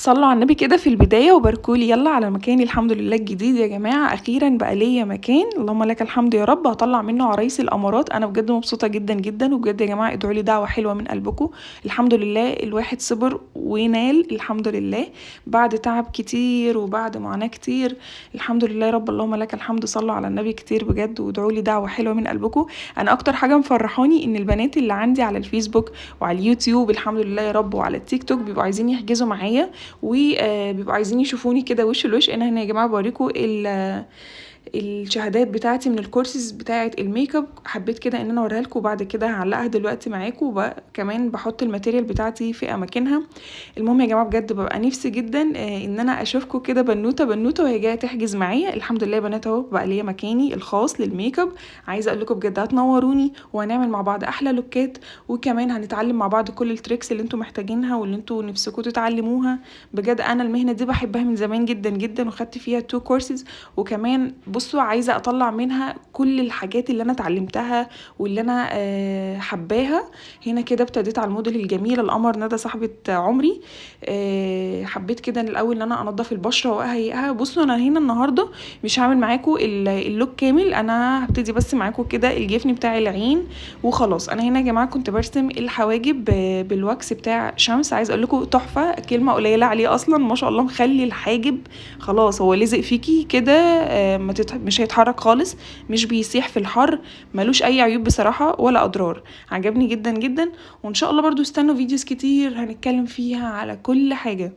صلوا على النبي كده في البداية وباركولي يلا على مكاني الحمد لله الجديد يا جماعة. أخيرا بقى ليا مكان، اللهم لك الحمد يا رب، هطلع منه عرايس الأمارات. أنا بجد مبسوطة جدا جدا، وبجد يا جماعة ادعوا لي دعوة حلوة من قلبكم. الحمد لله الواحد صبر ونال الحمد لله بعد تعب كتير وبعد معاناة كتير، الحمد لله يا رب، اللهم لك الحمد. صلوا على النبي كتير بجد وادعوا لي دعوة حلوة من قلبكم. أنا أكتر حاجة مفرحاني إن البنات اللي عندي على الفيسبوك وعلى اليوتيوب الحمد لله يا رب وعلى التيك توك بيبقوا عايزين يحجزوا معايا وبيبقوا عايزين يشوفوني كده وش لوش. انا هنا يا جماعة بوريكم الشهادات بتاعتي من الكورسز بتاعه الميك اب، حبيت كده ان انا اوريها لكم وبعد كده هعلقها دلوقتي معاكم، وكمان بحط ال material بتاعتي في اماكنها. المهم يا جماعة بجد ببقى نفسي جدا ان انا اشوفكم كده بنوته بنوته وهي جاية تحجز معايا. الحمد لله يا بنات اهو بقى ليا مكاني الخاص للميك اب. عايزه اقول لكم بجد هتنوروني وهنعمل مع بعض احلى لوكات، وكمان هنتعلم مع بعض كل ال tricks اللي انتم محتاجينها واللي انتم نفسكم تتعلموها. بجد انا المهنة دي بحبها من زمان جدا جدا، وخدت فيها 2 كورسز، وكمان بصوا عايزه اطلع منها كل الحاجات اللي انا اتعلمتها واللي انا حباها. هنا كده ابتديت على الموديل الجميل القمر ندى صاحبه عمري. حبيت كده الاول ان انا انضف البشرة واهيئها. بصوا انا هنا النهارده مش هعمل معاكم ال look كامل، انا هبتدي بس معاكم كده الجفن بتاع العين وخلاص. انا هنا يا جماعة كنت برسم الحواجب بال wax بتاع شمس، عايزه اقول لكم تحفة، كلمة قليله عليه اصلا ما شاء الله، مخلي الحاجب خلاص هو لزق فيكي كده، مش هيتحرك خالص، مش بيسيح في الحر، ملوش اي عيوب بصراحة ولا اضرار. عجبني جدا جدا، وان شاء الله برضو استنوا videos كتير هنتكلم فيها على كل حاجة.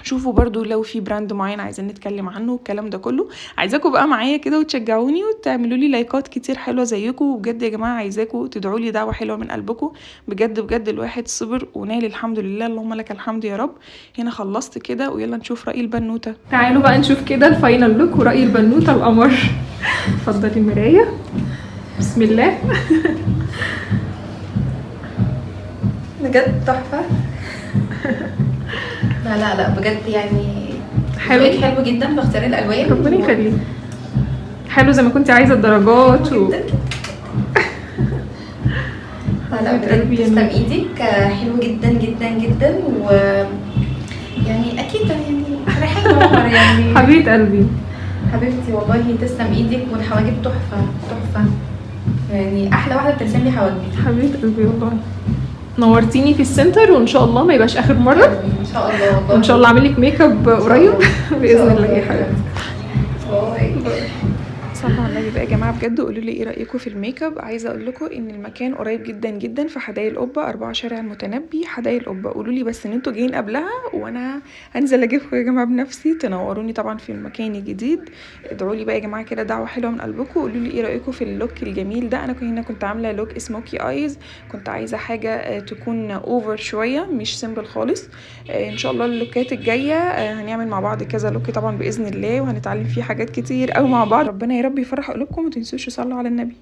شوفوا برضو لو في brand معين عايزين نتكلم عنه الكلام ده كله. عايزاكم بقى معايا كده وتشجعوني وتعملوا لي لايكات كتير حلوة زيكم، وبجد يا جماعة عايزاكم تدعوا لي دعوه حلوة من قلبكم. بجد بجد الواحد صبر ونال الحمد لله، اللهم لك الحمد يا رب. هنا خلصت كده، ويلا نشوف راي البنوته. تعالوا بقى نشوف كده ال final look وراي البنوته القمر. اتفضلي المراية، بسم الله. بجد تحفة. لا لا لا بجد يعني حلو حلو جدا في اختيار الالوان، ربنا يخليك. حلو زي ما كنت عايزه الدرجات و... لا لا بجد تسلم ايدك، حلو جدا جدا جدا، و يعني اكيد يعني رايحة القمر يعني. حبيبه قلبي حبيبتي والله تسلم ايدك، والحواجب تحفة تحفة، يعني احلى واحدة بترسم لي حواجبي. حبيبه قلبي والله نورتيني في السنتر، وان شاء الله ما يبقاش اخر مرة ان شاء الله والله، وان شاء الله اعمل لك ميك اب قريب باذن الله يا حبيبتي. bye. صلوا على النبي بقى يا جماعة بجد، قولوا لي ايه رايكم في الميك اب. عايزه اقول لكم ان المكان قريب جدا جدا في حدائق القبة، 4 شارع المتنبي حدائق القبة. قولوا لي بس ان انتوا جايين قبلها وانا هنزل اجيبكم يا جماعة بنفسي، تنوروني طبعا في المكان الجديد. ادعوا لي بقى يا جماعة كده دعوه حلوة من قلبكم، قولوا لي ايه رايكم في ال look الجميل ده. انا هنا كنت عامله look smoky eyes، كنت عايزه حاجة تكون over شوية مش simple خالص. ان شاء الله اللوكات الجاية هنعمل مع بعض كذا look طبعا باذن الله، وهنتعلم فيه حاجات كتير قوي مع بعض. ربنا يا رب يفرح قلوبكم، ومتنسوش تصلوا على النبي.